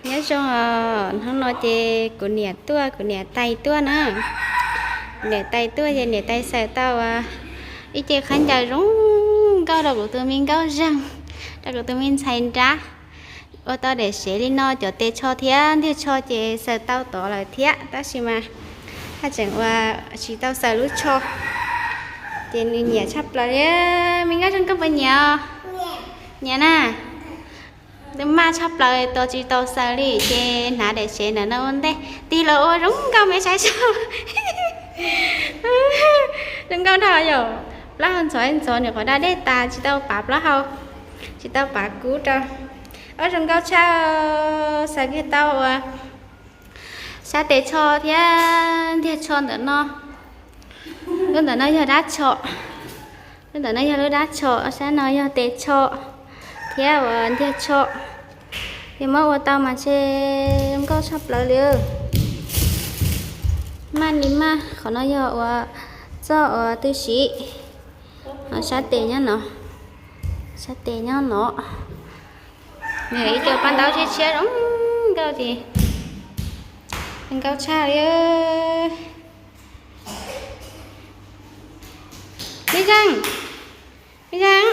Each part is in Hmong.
Nyob zoo os, hnub no ces kuv niam tuaj, kuv niam tais tuaj na. Kuv niam tais tuaj ces niam tais xaws tau ib ce khaub ncaws zoo nkauj rau kuv tus me nkauj zeeg, rau kuv tus me ntxhais nrab. Ua tau daim sev li no, cov tes tsho thiab ntiag tsho ces xaws tau tod lawm thiab, tab sis mas haj tseem ua tsis tau xaws lub tsho. Ces nws nyiam tshaj plaws li. Me nkauj zoo nkauj puas nyiam os? Nyiam na. Twb maj tshaj plaws tos tsis tau xaws li ces hnav daim sev ntawm no ua ntej, tig los ua zoo nkauj me saib saib. Zoo nkauj dhau yom. Plaub hau ntxhov ntxhov nws qhov da dej tas tsis tau pav plaub hau, tsis tau pav kub rau. Ob zoo nkauj tshaj, xaws kiag tau ua sab tes tsho thiab ntiag tsho ntawm no. Lub ntawm no yog dab tsho, lub ntawm no yog lub dab tsho, sab no yog tes tsho thiab ua ntiag tsho. Yog muab ua tau mas ntshe zoo nkauj tshaj plaws li. Maj li maj, qhov no yog ua txoj ua tw siv, sab tes nyob no, sab tes nyob no. Nws ib co paj ntaub tshiab tshiab zoo nkauj ces zoo nkauj tshaj li. Me Zeej, me Zeej,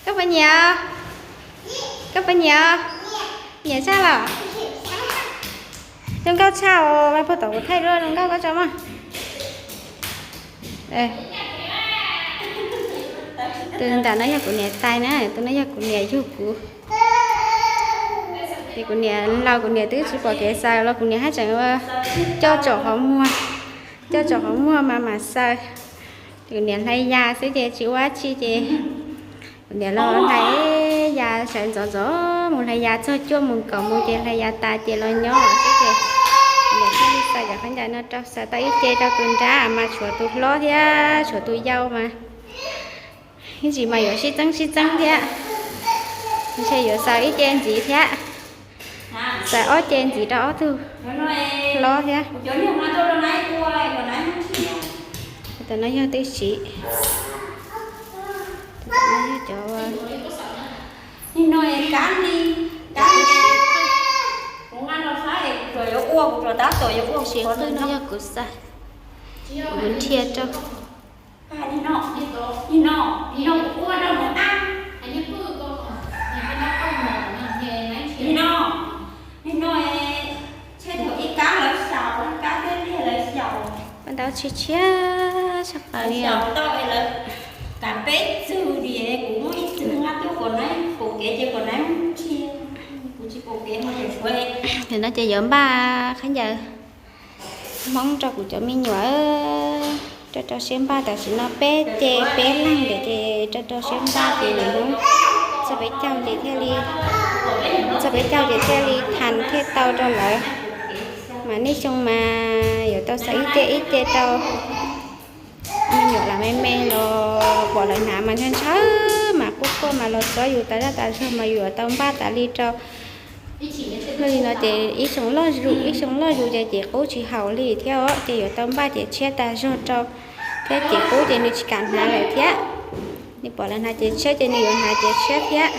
koj puas nyiam? Koj puas nyiam? Nyiam tshaj los? Zoo nkauj tshaj os, puag tom kuv thaij duab zoo nkauj koj tso maj. Tus nram no yog kuv niam tais na, tus no yog kuv niam yug kuv. Ces kuv niam laus kuv niam twb tsis pom kev xaws los kuv niam haj tseem ua coj tsom qhov muag, coj tsom qhov muag mas mam xaws. Kuv niam hlais yas xwb ces tsis ua dab tsi ces kuv niam los hlais yas sawv ntxov ntxov mus hlais yas txog cuaj moos kaum moos ces hlais yas tas ces los nyob xwb ces kuv niam thiaj li xaws cov khaub ncaws no rau, xaws tau ib ce rau tus nrab mas tshuav tus hlob thiab tshuav tus yau mas ib ntsis mas yuav sib txeeb sib txeeb thiab, ntshe yuav xaws ib ce ntxiv thiab, xaws ob ce ntxiv rau ob tug hlob thiab. Tus no yog tw siv, tus no yog cov tw siv qwj no yog kuv xaws, kuv nrhia rau. Paj ntaub tshiab tshiab tshaj plaws li os. Nim no ces yuav npaj khaub ncaws Hmoob rau kuv cov me nyuam, rau rau siab npaj. Tam sim no peb ce peb leeg lawm ces rau rau siab npaj ces lawv Hmoob txog peb caug ces thiaj li, txog peb caug ces thiaj li thas thiaj tau rau lawv. Mas nej xyoo mas yuav tau xaws ib ce ib ce rau me nyuam lam me me los pom lawv hnav mas ntshaw ntshaw mas quaj quaj mas los txob yus tas zaj tas zog mas yus yuav tau npaj tas li rau. Li no ces ib xyoo loj zus ib xyoo loj zus ces ces qub tsis haum li thiab os, ces yuav tau npaj ces tshiab tas zog rau thiab, ces qub ces nws tsis kam hnav lawm thiab. Nws pom lawv hnav ces tshiab ces nws yuav hnav ces tshiab thiab.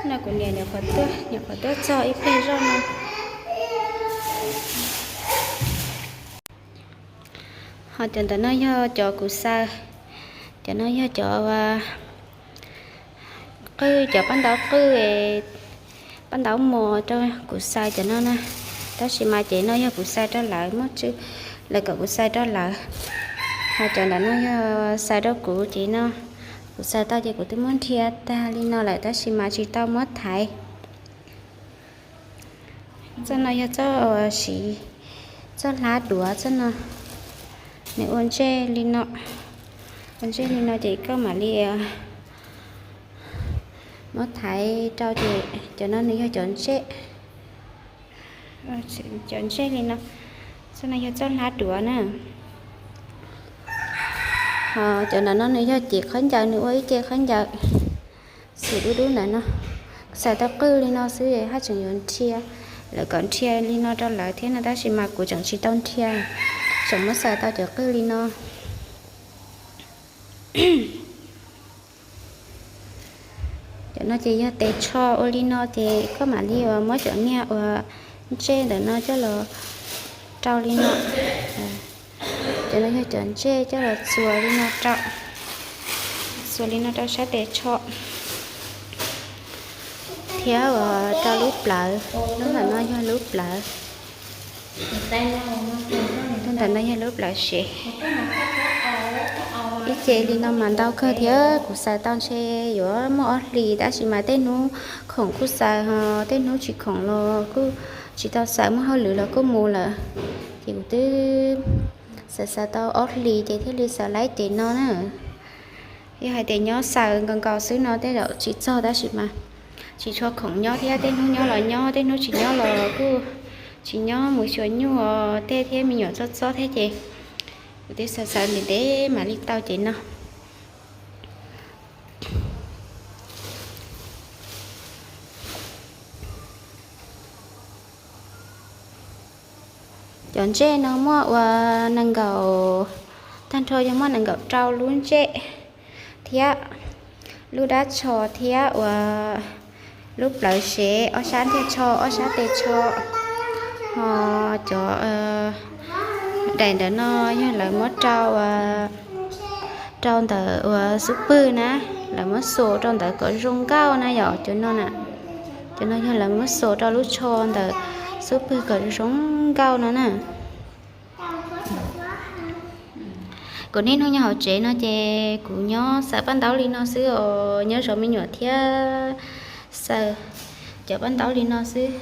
No kuv niam nyuam qhuav tuaj, nyuam qhuav tuaj txog ib pliag zoj no. Ho cov ntawm no yog cov kuv xaws, cov no yog cov qwj, cov paj ntaub qwj, paj ntaub mos rau kuv xaws cov no na. Tab sis mas ces no yog kuv xaws rau lawv, muaj tswv lawv kom kuv xaws rau lawv. Ho cov ntawm no yog xaws rau kuv ces no, kuv xaws tau ces kuv twb muab nrhia tag li no lawm tab sis mas tsis tau muab thaiv. Txoj no yog txoj siv, txoj hlab duav txoj no, nws ua ntsej li no, ua ntsej li no ces koj mam li muab thaiv rau ces cov no nws yog cov ntsej, cov ntsej li no. Txoj no yog txoj hlab duav na. Ho cov ntawm no nws yog cim khaub ncaws, nws ua ib ce khaub ncaws xim dub dub ntawm no. Xaws tau qwj li no xwb haj tseem yuav nrhia, lawv kom nrhia li no rau lawv thiab no tab sis mas kuv tseem tsis tau nrhia, tseem muab xaws tau cov qwj li no. No ces yog tes tsho ua li no ces koj mam li uas muab cov niag uas ntsej ntawm no coj los rau li no. Cov no yog cov ntsej coj los txuas li no rau, txuas li no rau sab tes tsho thiab uas rau lub plawv. Lub ntawm no yog lub plawv, lub ntawm no yog lub plawv sev. Ib ce li no mas ntau kawg thiab, kuv xaws tau ntshe yuav muaj ob hlis, tab sis mas tej hnub khoom kuj xaws ho tej hnub tsis khoom los kuj tsis tau xaws, muaj hauj lwm los kuj mus lawm. Ces kuv twb xaws xaws tau ob hlis ces thiaj li xaws laib ces no na. Yog hais tias nyob xaws nkaus nkaus xwb no tej zaum tsis txog, tab sis mas tsis tshua khoom nyob thiab, tej hnub nyob los nyob, tej hnub tsis nyob los kuj tsis nyob, mus xyuas nyuj tej thiab me nyuam txob txob thiab ces kuv twb xaws xaws ntev ntev mam li tau ces no. Cov ntsej no muaj uas nees nkaum, tag nrho yog muaj nees nkaum rau lub ntsej thiab lub dab tsho thiab uas lub plawv sev, ob sab ntiag tsho, ob sab tes tsho. Ho cov daim ntawm no yog lawv muab rau, rau ntawm uas xub pwg na, lawv muab xus rau ntawd kom zoo nkauj na yom, cov no na. Cov no yog lawv muab xus rau lub tsho ntawm xub pwg kom zoo nkauj no na. Kuv niaj hnub nyob hauv tsev no ces kuv nyob xaws paj ntaub li no xwb os, nyob zov me nyuam thiab xaws cov paj ntaub li no xwb.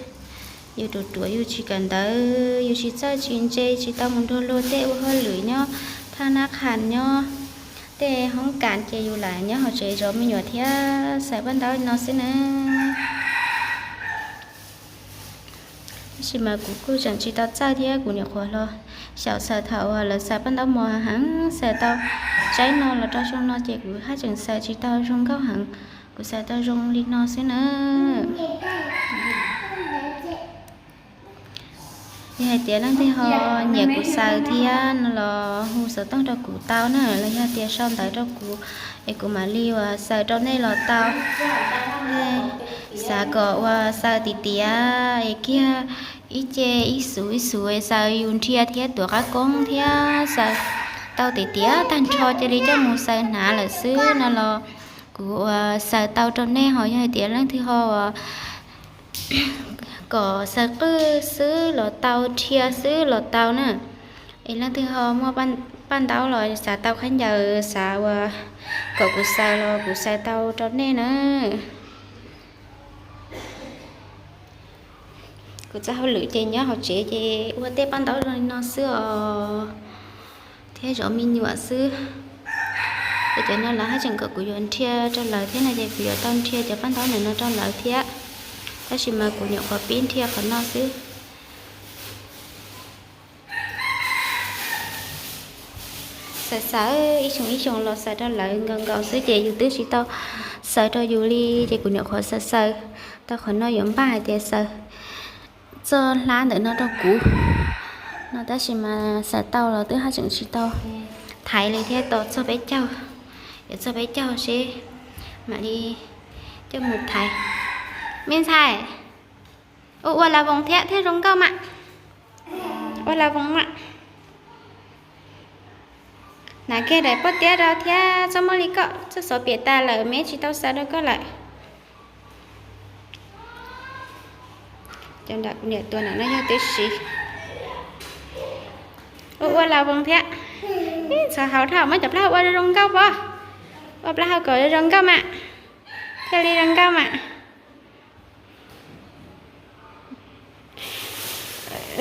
Yus ruam ruam yus tsis kawm ntawv, yus tsis txawj tsis ntse, tsis tau mus nrog luag tej ua hauj lwm nyob thaj nab qhas nyob tej hoob kas ces yus lam nyob hauv tsev zov me nyuam thiab xaws paj ntaub li no xwb na. Tab sis mas kuv kuj tseem tsis tau txawj thiab, kuv nyuam qhuav los xyaum xaws thaum uas lawv xaws paj ntaub mos heev, xaws tau tsaib no los rau xyoo no ces kuv haj tseem xaws tsis tau zoo nkauj heev, kuv xaws tau zoo li no xwb na. Yog hais tias leej twg ho nyiam kuv xaws thiab no los hu xov tooj rau kuv tau na, los yog tias sau ntawv rau kuv es kuv mam li uas xaws rau nej los tau. Xav kom uas xaws tiav tiav es kiag ib ce ib xuv ib xuv es xaws yus nrhia thiab tuav qab koob thiab xaws tau tiav tiav tag nrho cia li coj mus xaws hnav lawm xwb no los kuv uas xaws tau rau nej. Ho yog hais tias leej twg ho uas kom xaws qwj xwb los tau, nrhia xwb los tau na. Es leej twg ho muaj paj ntaub los xav tau khaub ncaws xav uas kom kuv xaws los kuv xaws tau rau nej na. Kuv txoj hauj lwm ces nyob hauv tsev ces ua tej paj ntaub zoo li no xwb os, thiab zov me nyuam xwb. Es cov no lawv haj tseem kom kuv yuav nrhia rau lawv thiab no ces kuv yuav tau nrhia cov paj ntaub ntawm no rau lawv thiab, tab sis mas kuv nyuam qhuav pib nrhia qhov no xwb. Xaws xaws ib xyoo ib xyoo los xaws rau lawv nkaus nkaus xwb ces yus twb tsis tau xaws rau yus li, ces kuv nyuam qhuav xaws xaws tau qhov no yuav npaj hais tias xaws txoj hlab ntawm no rau kuv no, tab sis mas xaws tau los twb haj tseem tsis tau thaiv li thiab, tos txog peb caug, yuav txog peb caug seb mam li coj mus thaiv. Me ntxhais, ua ua la voos thiab thiaj zoo nkauj mam. Ua la voos mam. Hnav kiag daim pob tiab rau thiab, txhob muab li koj txoj xov piam tas lawm, me tsis tau xaws rau koj lawm. Cov nram kuv niam tua nram no yog tib si. Ua ua la voos thiab. Txhob hauv dhau, muab cov plaub hau ua zoo nkauj pov. Ua plaub hau kom zoo nkauj mam. Thiaj li zoo nkauj mam.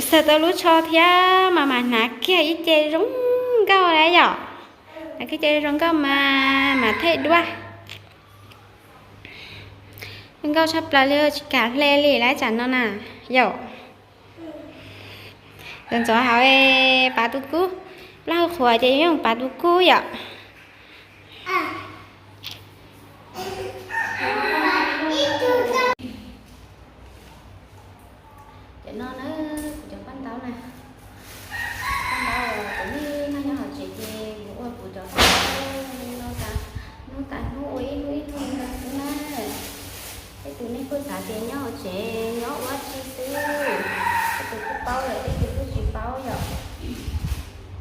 Xaws tau lub tsho thiab mas mam hnav kiag ib ce zoo nkauj na yom. Hnav kiag ce zoo nkauj mas mam thaij duab. Zoo nkauj tshaj plaws li, tsis kam hle li lawm tsam no na yom. Ntxov ntxov hauv pav tus kub, plaub hau qhuav ces yuav yooj pav tus kub yom. Cov no na, kuv cov paj ntaub na, paj ntaub uas kuv niaj hnub nyob hauv tsev ces kuv ua kuv cov paj ntaub no tas hnub tas hnub ua ib hnub ib hnub li no xwb na. Nej kuj xav tias nyob hauv tsev nyob ua dab tsi xwb, tej tus kuj paub lawm, tej tus kuj tsis paub yom.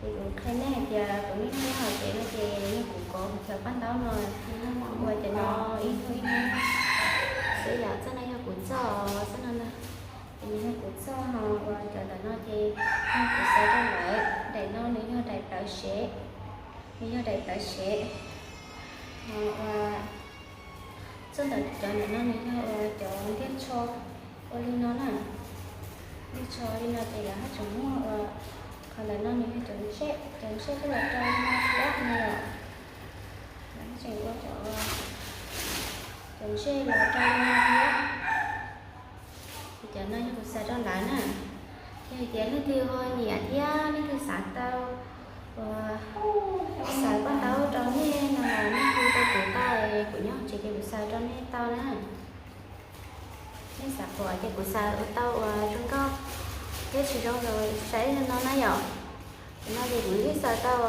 Ces kuv qhia nej hais tias kuv niaj hnub nyob hauv tsev no ces yog kuv kov kuv cov paj ntaub no ua cov no ib hnub ib hnub xwb yom. Txoj no yog kuv txoj, txoj no na, ces nws yog kuv txoj ho ua cov ntawm no ces yog kuv xaws rau lawv. Daim no nws yog daim plawv sev, nws yog daim plawv sev ho ua txoj ntawm cov ntawm no nws yog ua cov ntiaj tsho ua li no na. Ntiaj tsho li no ces lawv haj tseem muaj ua, qhov ntawm no nws yog cov ntsej, cov ntsej coj los rau li no thiab no yom. Lawv haj tseem ua cov, cov ntsej los rau li no thiab. Ces cov no yog kuv xaws rau lawv na. Yog hais tias leej twg ho nyiam thiab leej twg xav tau ua xaws paj ntaub rau nej no los nej hu rau kuv tau, kuv nyob tsev ces kuv xaws rau nej tau na. Nej xav pom tias kuv xaws ua tau ua zoo nkauj thiab tsis zoo los saib no na yom. Cov no ces kuv yeej xaws tau,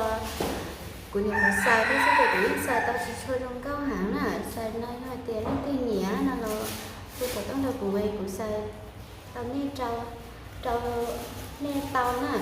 kuv niam kuv xaws thiab xwb ces kuv yeej xaws tau tsis tshua zoo nkauj heev na. Xaws no yog hais tias leej twg nyiam no los hu xov tooj rau kuv, kuv xaws tau nej rau, rau nej tau na.